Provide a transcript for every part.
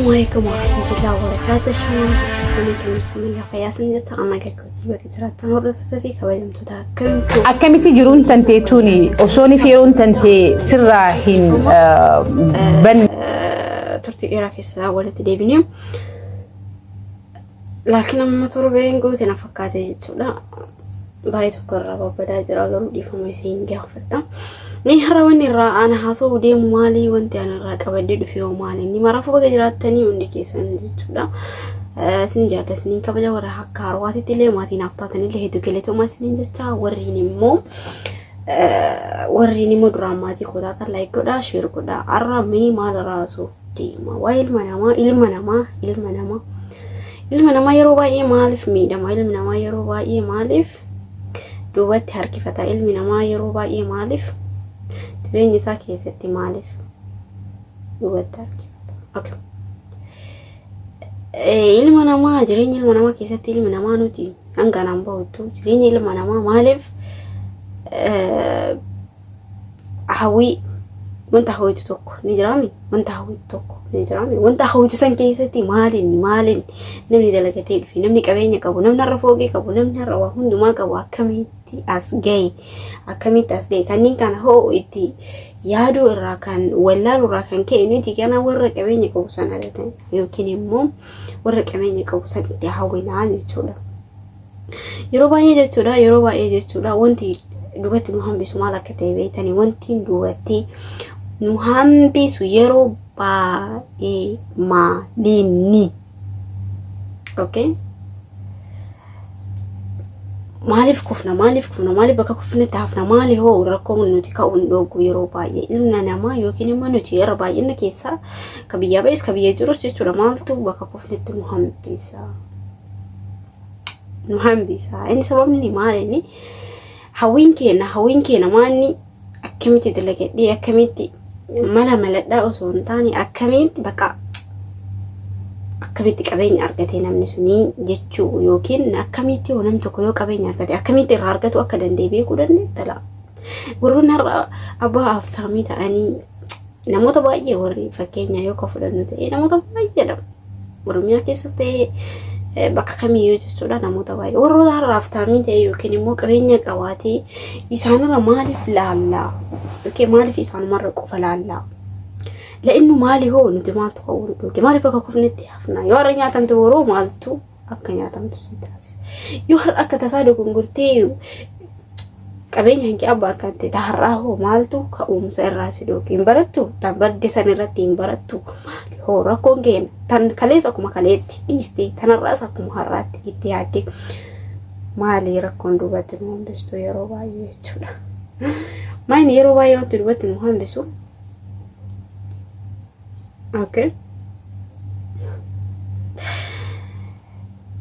Assalaamu alaikum warahmatullahi wabarakatuh. Shamaa kunuunsa fayyaa sin jecha amma gaggootii bakka jiraattan hordoftoota fi kabajamtoota akkamtu. Akkamitti jiruun tantee tuni osoon fi yeroon tantee sirraa hin banne. Turtii dheeraa keessa walitti deebine. Laakiin amma torbeen guute na fakkaate jechuudha. Baay'ee tokko irraa babbadaa jira garuu dhiifama isin gaafadha. Mee har'a wanni irraa ana haasa'uu deemu maali? Wanti ana irraa qabadee dhufe hoo maali? Inni maraafuu baga jiraattanii hundi keessan jechuudha. Isin jaalladha isiniin kabaja warra akka haarwaatitti illee maatii naaf taatan illee hedduu galatoomaa isiniin jecha warriin immoo warriin immoo duraan maatii koo taatan like godhaa share godhaa. Har'a mee maal irraa haasa'uuf deema? Waa'ee ilma namaa ilma namaa ilma namaa ilma namaa yeroo baay'ee maaliif miidhama? Ilmi namaa yeroo baay'ee maaliif duubatti harkifata? Ilmi namaa yeroo baay'ee maaliif jireenya isaa keessatti maaliif duubatti harkifata? Okay. Ilma namaa jireenya ilma namaa keessatti ilmi namaa nuti hanga naan bahuttu jireenya ilma namaa maaliif hawwii wanta hawwitu tokko ni jiraami wanta hawwitu tokko ni jiraami wanta hawwitu san keessatti maaliin maaliin namni dalagatee dhufe namni qabeenya qabu namni har'a fooqii qabu namni har'a waa hundumaa qabu akkamitti as gahe akkamitti as gahe kanneen kana hoo itti yaaduu irraa kan wallaaluu irraa kan ka'e nuti gana warra qabeenya qabu san argatan yookiin immoo warra qabeenya qabu san itti hawwinaa jechuudha. Yeroo baay'ee jechuudha yeroo baay'ee jechuudha wanti duubatti nu hambisu maal akka ta'e beektanii wanti duubatti nu hambisu yeroo baay'ee maalinni. Okay? Maaliif kufna maaliif kufna maaliif bakka kufnetti hafna maali hoo rakkoon nuti ka'uun dhoogu yeroo baay'ee ilma namaa yookiin immoo nuti yeroo baay'ina keessaa ka biyyaa ba'es ka biyya jirus jechuudha maaltu bakka kufnetti nu hambisa. Nu hambisa. Inni sababni maal inni hawwiin keenya hawwiin keenya maanni akkamitti dalagadhee akkamitti mala maladhaa osoo hin taane akkamitti bakka akkamitti qabeenya argate namni sunii jechuu yookiin akkamitti yoo namni tokko yoo qabeenya argate akkamitti irraa argatu akka danda'e beekuu dandeetta laa. Warroonni har'a abbaa aftaamii ta'anii namoota baay'ee warri fakkeenya yoo ka fudhannu ta'e namoota baay'eedha. Oromiyaa keessas ta'e bakka kamiyyuu jechuudha namoota baay'ee. Warroota har'a aftaamii ta'e yookiin immoo qabeenya qabaatee isaanirra maaliif laallaa? Yookiin maaliif isaanumarra qofa laallaa? La'innu maali hoo nuti maaltu ka'uu nu dhooge? Maaliif akka kufnetti hafna? Yoo har'a nyaatamte boroo maaltu akka nyaatamtu si taasisa? Yoo har'a akka tasaa dogongortee qabeenya hanqi abbaa akka ta'e har'aa hoo maaltu ka'umsa irraa si dhooge? Hin barattu? Tan badde san irratti hin barattu? Maali hoo rakkoon keenya tan kalees akkuma kaleetti dhiistee tan har'aas akkuma har'aatti itti yaaddee maali rakkoon duubatti nu hambistu yeroo baay'ee jechuudha. Maayini yeroo baay'ee wanti duubatti nu hambisu Okay.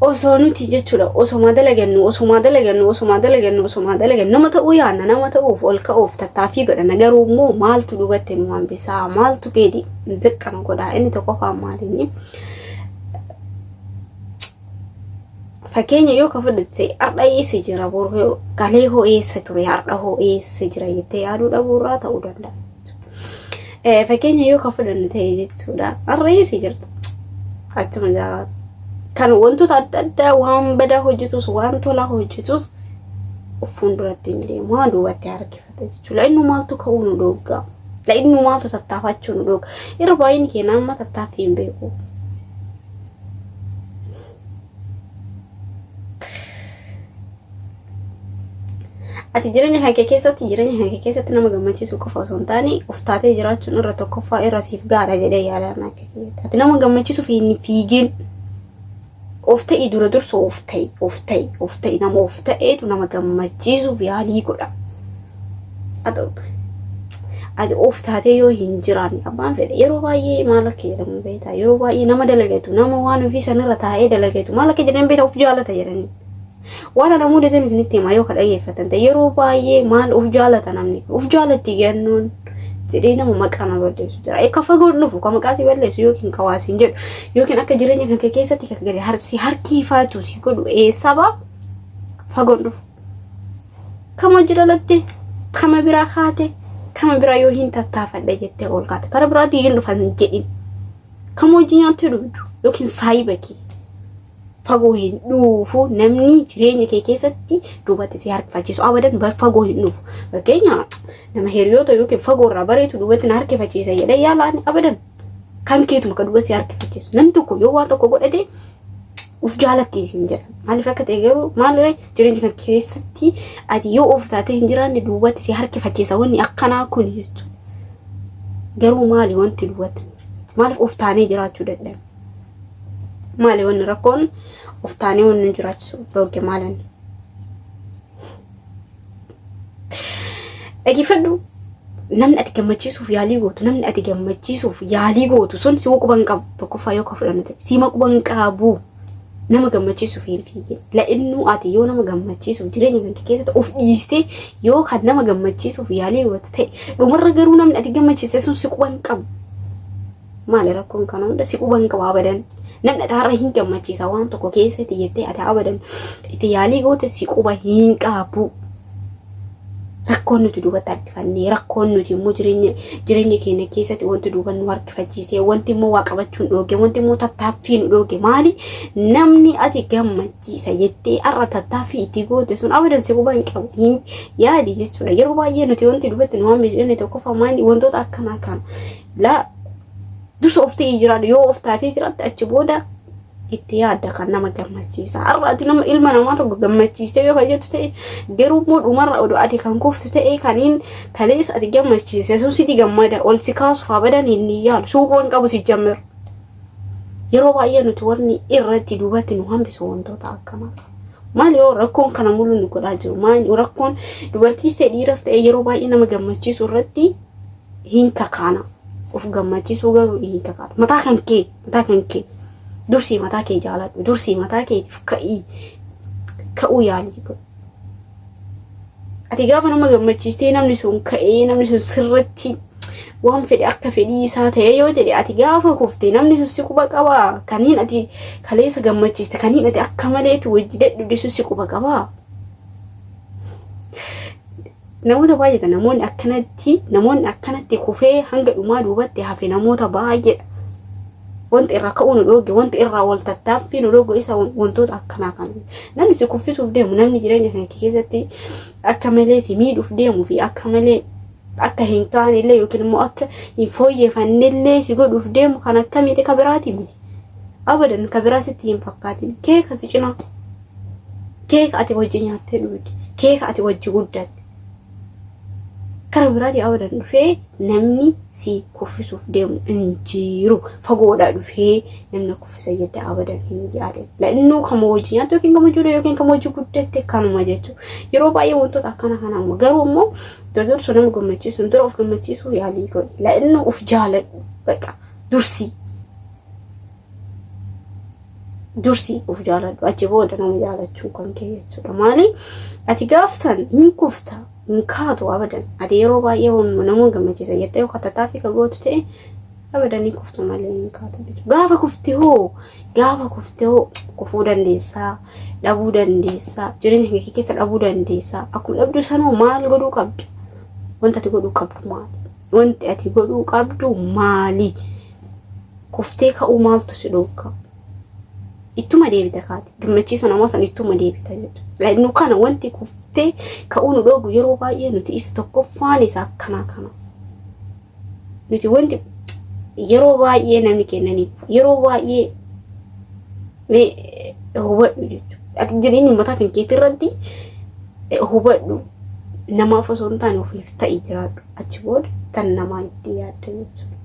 Osoo nuti jechuudha osomaa dalagannu osomaa dalagannu osomaa dalagannu osomaa dalagannu nama ta'uu yaanna nama ta'uuf ol ka'uuf tattaaffii godhanna garuu immoo maaltu duubatti nu hambisaa maaltu gadi ziqqa nu godhaa inni tokkoffaan maalinni fakkeenya yoo ka fudhate har'a eessa jira boru kalee hoo eessa ture har'a hoo eessa jira jettee yaaduu dhabuurraa ta'uu danda'a. Fakkeenya yoo ka fudhannu ta'e jechuudha. Har'a eessa jirta? Achuma jira. Kan wantoota adda addaa waan badaa hojjetus waan tolaa hojjetus of fuulduratti hin deemu waan duubatti harkifata jechuudha. Inni maaltu ka'uu nu dhoogga? Inni maaltu tattaafachuu nu dhoogga? Yeroo baay'een keenya amma tattaaffii hin beeku. Ati jireenya kan kee keessatti jireenya kan kee keessatti nama gammachiisuu qofa osoo hin taane of taatee jiraachuun irra tokkoffaa irra siif gaara jedhee yaadaan akka kiyyaatti. Ati nama gammachiisuuf hin fiigin. Of ta'i dura dursa of ta'i of ta'i of ta'i nama of ta'eetu nama gammachiisuuf yaalii godha. Ati ati of taatee yoo hin jiraanne abbaan fedhe yeroo baay'ee maal akka jedhamu beektaa yeroo baay'ee nama dalagatu nama waan ofii sanarra taa'ee dalagatu maal akka jedhan beektaa of jaalata jedhanii. Waan ana mudatan isinitti himaa yoo ka dhageeffatan ta'e yeroo baay'ee maal of jaalata namni of jaalatti gennuun jedhee nama maqaa nama balleessu jira. Akka fagoon dhufu ka maqaa si balleessu yookiin ka waa siin jedhu yookiin akka jireenya kan kee keessatti kan gadi si harkiifatu si godhu eessaba fagoon dhufu. Kama hojii dhalatte kama biraa kaate kama biraa yoo hin tattaafadhe jettee ol kaate kara biraatii hin dhufan jedhin. Kam hojii nyaattee dhugdu yookiin saayiba kee fagoo hin dhufu. Namni jireenya kee keessatti duubatti si harkifachiisu abadan fagoo hin dhufu. Fakkeenya, nama hiriyoota yookiin fagoo irraa bareetu duubatti na harkifachiisa jedhee yaalaan, abadan kan keetuma ka duuba si harkifachiisu. Namni tokko yoo waan tokko godhate, uf jaalatti siin jedha. Maaliif akka ta'e garuu maalirra jireenya kan keessatti ati yoo of taatee hin jiraanne, duubatti si harkifachiisa wanni akkanaa kun jechuudha. Garuu maali wanti duubatti? Maaliif of taanee jiraachuu dadhabne? Maali wanni rakkoon of taanee wanni nu jiraachisu dhooge maali wanni? Dhaggeeffadhu, namni ati gammachiisuuf yaalii gootu, namni ati gammachiisuuf yaalii gootu sun si quban qabu. Tokkoffaa yoo ka fudhannu ta'e, siima quban qabu. Nama gammachiisuuf hin fiigin. La'innuu ati yoo nama gammachiisuuf jireenya kan keessatti of dhiistee yoo kan nama gammachiisuuf yaalii gootu ta'e, dhumarra garuu namni ati gammachiiste sun si quban qabu. Maali rakkoon kana hunda? Si quban qabu abadan. Namni ati har'a hin gammachiisa waan tokko keessatti jettee ati abadan itti yaalii goote si quba hin qabu. Rakkoon nuti duubatti harkifannee, rakkoon nuti immoo jireenya keenya keessatti wanti duuba nu harkifachiisee, wanti immoo waa qabachuun dhooge, wanti immoo tattaaffii nu dhooge maali? Namni ati gammachiisa jettee har'a tattaaffii itti goote sun abadan si quba hin qabu. Hin yaadi jechuudha. Yeroo baay'ee nuti wanti duubatti nu hambisu inni tokkoffaa maali? Wantoota akkanaa kana. Laa, dursa of ta'ee jiraadhu. Yoo of taatee jiraatte, achi booda itti yaadda kan nama gammachiisa. Har'a ati nama ilma namaa tokko gammachiistee yoo fayyadu ta'e, garuu immoo dhumarra odoo ati kan kuftu ta'e, kaniin kaleessa ati gammachiise sun sitti gammada ol si kaasuuf abadan hin yaalu. Suuqoo hin qabu si jammiru. Yeroo baay'ee nuti wanni irratti duubatti nu hambisu wantoota akkanaa. Maali yoo rakkoon kana mulu nu godhaa jiru? Maali rakkoon dubartiis ta'e dhiiras ta'e yeroo baay'ee nama gammachiisu irratti hin kakaana. Of gammachiisuu garuu hin kakaana. Mataa kan kee dursii mataa kee jaaladhu. Dursii mataa keetiif ka'ii ka'uu yaalii godhu. Ati gaafa nama gammachiistee, namni sun ka'ee, namni sun sirritti waan fedhe akka fedhii isaa ta'e yoo jedhe, ati gaafa kufte namni sun si quba qabaa? Kaniin ati kaleessa gammachiiste, kaniin ati akka maleetti wajji dadhabde sun si quba qabaa? Namoota baay'eedha namoonni akkanatti kufee hanga dhumaa duubatti hafe, namoota baay'eedha. Wanti irraa ka'uu nu dhooge, wanti irraa wal tattaaffii nu dhooge isa wantoota akkanaa kana. Namni si kuffisuuf deemu, namni jireenya kana keessatti akka malee si miidhuuf deemuu fi akka malee akka hin taane illee yookiin immoo akka hin fooyyeffanne illee si godhuuf deemu kan akkamiiti? Ka biraati miti. Abadan ka biraa sitti hin fakkaatin. Keeka si cinaa. Keeka ati wajji nyaattee dhugde. Keeka ati wajji guddatte. Kara biraatii abadan dhufee namni si kuffisuuf deemu hin jiru. Fagoodhaa dhufee namni kuffisa jettee abadan hin yaadin. La'inuu kama wajji nyaattu yookiin kama jiru yookiin kama wajji guddatte kanuma jechuudha. Yeroo baay'ee wantoota akkana kana amma garuu immoo dursa nama gammachiisuun dura of gammachiisuu yaalii godhi. La'inuu of jaaladhu baqa dursii. Dursii of jaaladhu, achi booda nama jaalachuun kan kee jechuudha. Maali, ati gaafsan hin kufta, hin kaatu abadan. Ati yeroo baay'ee nama gammachiisa jettee yookaan tattaaffii ka gootu ta'e, abadan hin kufta malee hin kaatu jechuudha. Gaafa kufte hoo kufuu dandeessaa, dhabuu dandeessaa, jireenya kee keessa dhabuu dandeessaa. Akkuma dhabdu sanoo maal godhuu qabdu? Wanta ati godhuu qabdu maali? Wanti ati godhuu qabdu maali? Kuftee ka'uu maaltu si dhorka? Ittuma deebita kaati. Gammachiisa namaa san ittuma deebita jechuudha. Nu kana wanti kuftee ka'uu nu dhoogu yeroo baay'ee nuti isa tokkoffaan isa akkanaa kana. Nuti wanti yeroo baay'ee namni kennaniif yeroo baay'ee hubadhu jechuudha. Ati jireenya mataa kan keetii irratti hubadhu. Namaaf osoo hin taane ofiif ta'i jiraadhu. Achi booda tan namaa itti yaadda jechuudha.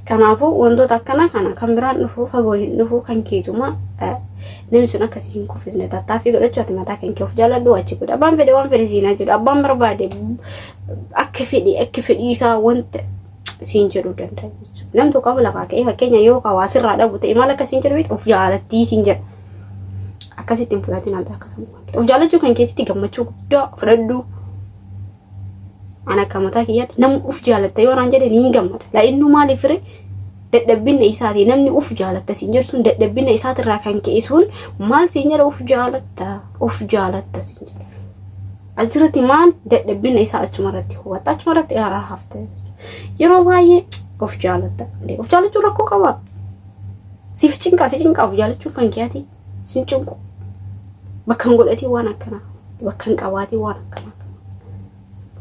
Kanaafuu wantoota akkana kana kan biraan dhufu fagoo hin dhufu, kan keetuma namni sun akkasii hin kuffisne tattaaffii godhachuu. Ati mataa kan kee of jaaladhu, achi godha. Abbaan fedhe waan fedhe siinaa jedhu, abbaan barbaade akka fedhe akka fedhii isaa wanta siin jedhuu danda'a jechuudha. Namni tokko qaama lafaa ka'ee, fakkeenya, yoo hawaasirraa dhabu ta'e, maal akkasiin jedhu beektu? Of jaalattii siin jedha. Akkasitti hin fudhatin alta akkasuma. Of jaalachuu kan keetitti gammachuu guddaa fudhadhu. Ani akka mataa kiyyaatti namni uf jaalatta yoo naan jedhe niin gammada. Laa'innuu maaliif fire dadhabbina isaati namni uf jaalatta siin jedhu sun, dadhabbina isaatirraa kan ka'e sun maal siin jedha? Uf jaalatta, uf jaalatta siin jedha. Achirratti maal dadhabbina isaa achumarratti hubatta, achumarratti irraa hafta. Yeroo baay'ee Of jaalatta. Of jaalachuun rakkoo qaba. Siif cinqaa, si cinqaa of jaalachuun kan keeti sin cinqu. Bakka hin godhatiin waan akkanaa, bakka hin qabaatiin waan akkanaa.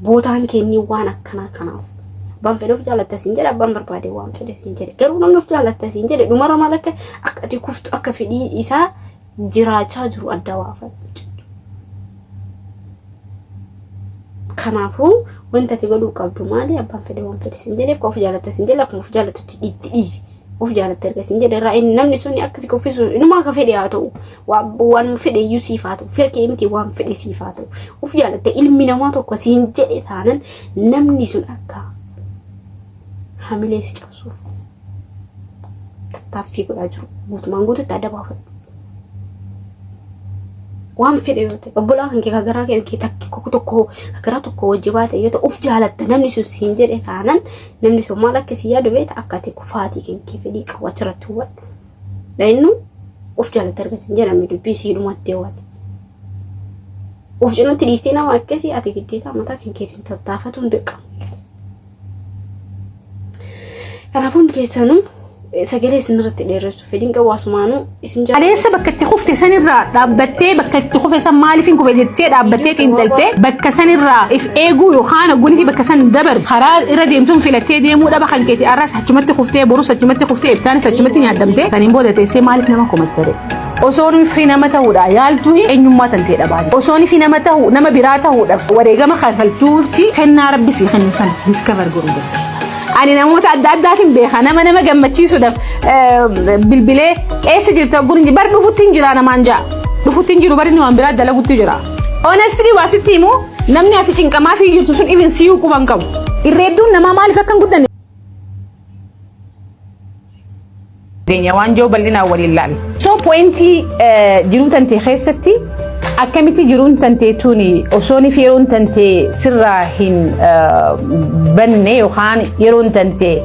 Bootaan kennii waan akkanaa kanaaf. Abbaan fedhe of jaalatta siin jedhe, abbaan barbaade waan fedhe siin jedhe. Garuu namni of jaalatta siin jedhe dhumarra maal akka ati kuftu, akka fedhii isaa jiraachaa jiru adda baafadhu. Kanaafuu wanta ati godhuu qabdu maali? Abbaan fedhe waan fedhe siin jedheef, of jaalatta siin jedhe, akkuma of jaalatutti itti dhiisi. Of jaalatta erga siin jedhe irraa inni namni sun akkasi kuffisu inumaa akka fedhe haa ta'u, waan fedhe iyyuu siif haa ta'u, fira kee miti, waan fedhe siif haa ta'u. Of jaalatta ilmi namaa tokko siin jedhe taanan, namni sun akka hamilee si cabsuuf tattaaffii godhaa jiru guutumaan guututti adda baafadhu. Waan fedhe yoo ta'e, obbolaa kan kee garaa kee tokko garaa tokko wajji baate yoo ta'e, of jaalatta namni sun siin jedhe taanan, namni sun maal akka si yaadu beekta, akka ati kufaatii kan kee fedhii qabu achirratti hubadhu. Innu of jaalatta erga siin jedhame, dubbii sii dhumattee waati. Of cinatti dhiistee nama akkasii ati giddeetaa mataa kan keetiin tattaafatuun dirqama. Kanaafuu hundi keessanuu sagalee isinirratti dheeressu fedhiin qabu, asumaanuu isin jaalladha. Aleessa bakka itti kufte sanirraa dhaabbattee, bakka itti kufe san maaliif hin kufe jettee dhaabbattee xiinxaltee, bakka sanirraa if eeguu yookaan oggunii fi bakka san dabar karaa irra deemtuun filattee deemuu dhaba kan keeti. Arras achumatti kuftee, borus achumatti kuftee, iftaanis achumatti nyaatamtee, saniin booda teessee maaliif nama komattare? Osoo fi nama ta'uudha yaaltuu eenyummaa tantee dhabaate. Osoo fi nama ta'u nama biraa ta'uudhaaf wareegama kafaltuuti, kennaa rabbi sii kenne sana discover godhuu dandeetta. Ani namoota adda addaatiin beeka, nama nama gammachiisuudhaaf bilbilee "Eessa jirta?" Ogguun bar dhufutti hin jira namaan ja'a. Dhufutti hin jiru, bari inni waan biraa dalagutti jira. Honestly waa sitti himu, namni ati cinqamaa fi jirtu sun even siyuu quban qabu. Irreedduun namaa maaliif akka hin guddanne? Waan jiru bal'inaan waliin laala. So pointii jiruu tantee keessatti akkamitti jiruun tantee tuni osoo fi yeroon tantee sirraa hin banne yookaan yeroon tantee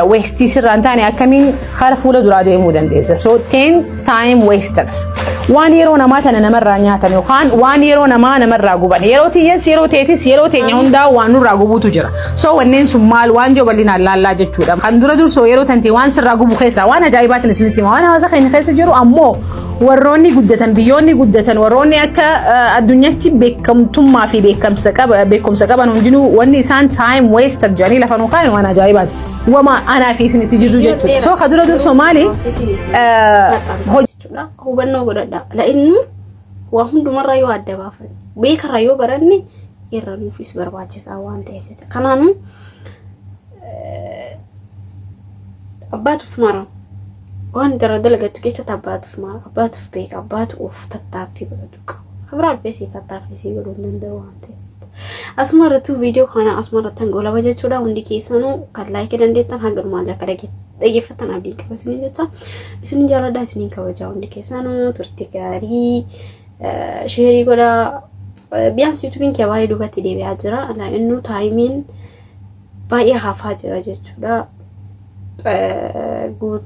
waste sirraa hin taane, akkamiin kara fuula duraa deemuu dandeessa? So 10 time wasters, waan yeroo namaa tana namarraa nyaatan yookaan waan yeroo namaa namarraa guban, yeroo tiyyas, yeroo teetis, yeroo teenya hundaa waan nurraa gubuutu jira. So wanneen sun maal waan jiru bal'inaan laallaa jechuudha. Kan dura dursoo yeroo tantee waan sirraa gubu keessaa waan ajaa'ibaatiin isinitti hima. Waan hawaasa keenya keessa jiru ammoo, warroonni guddatan, biyyoonni guddatan, warroonni akka addunyaatti beekamtummaa fi beekumsa qaban hundinuu wanni isaan time waster jedhanii lafa nu kaayan waan ajaa'ibaati. Wama anaa fi isinitti jirru jechuudha. So ka dura dursoo maali? Jechuudha. Hubannoo godhadha. La'innu waa hundumarraa yoo adda baafanne, beekarraa yoo baranne, irra nuufis barbaachisaa waan ta'eef jecha. Kanaanuu abbaatuuf mara, waan dara dalagattu keessatti abbaatuuf mara, abbaatuuf beeka, abbaatu of tattaaffii godhatu qaba. Kabiraan dhufee tattaaffii sii godhuu hin danda'u waan ta'eef. Asuma irrattuu viidiyoo kana asuma irratti golaba jechuudha. Hundi keessanuu kan like dandeettan hanga dhumaallee akka dhaggeeffattan abdiin qaba isiniin jecha. Isinin jaalladha, isiniin kabajaa, hundi keessanuu turtii gaarii, share godhaa. Biyyaansi YouTubeiin kee baay'ee duubatti deebi'aa jira. Innuu timeiin baay'ee hafaa jira jechuudha.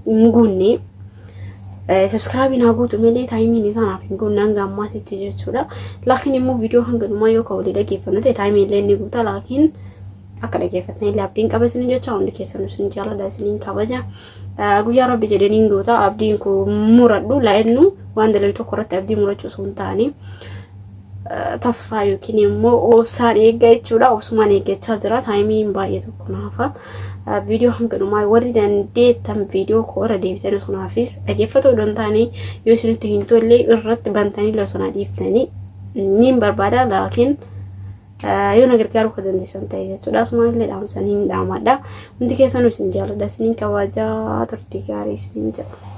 Hin guunne. Subscribeiin haa guutu malee timeiin isaa naaf hin guunne hanga ammaatitti jechuudha. Laakiin immoo viidiyoo hanga dhumaa yoo ka walii dhaggeeffannu ta'e, timeiin illee ni guuta. Laakiin akka dhaggeeffattan illee abdiin qaba isinin jecha. Hundi keessanuu isin jaalladha, isiniin kabaja. Guyyaa rabbi jedhaniin guuta, abdiin kun muradhu laa'innu waan dalagu tokko irratti abdii murachuu osoo hin taane, tasfaa yookiin immoo obsaan eegga jechuudha. Obsumaan eeggachaa jira. Timeiin baay'ee tokko naafa. Viidiyoo hanga dhumaa warri dandeettan viidiyoo koo irra deebitanii sunaafis dhaggeeffatoo odoo hin taane, yoo isinitti hin tolle irratti bantanii losonaa dhiiftanii niin barbaada. Laakiin yoo na gargaaruu akka dandeessan ta'e jechuudha. Asumaan illee dhaamsanii hin dhaamadha. Hundi keessanuu isin jaalladha. Isiniin kabajaa, turtii gaarii isiniin jedha.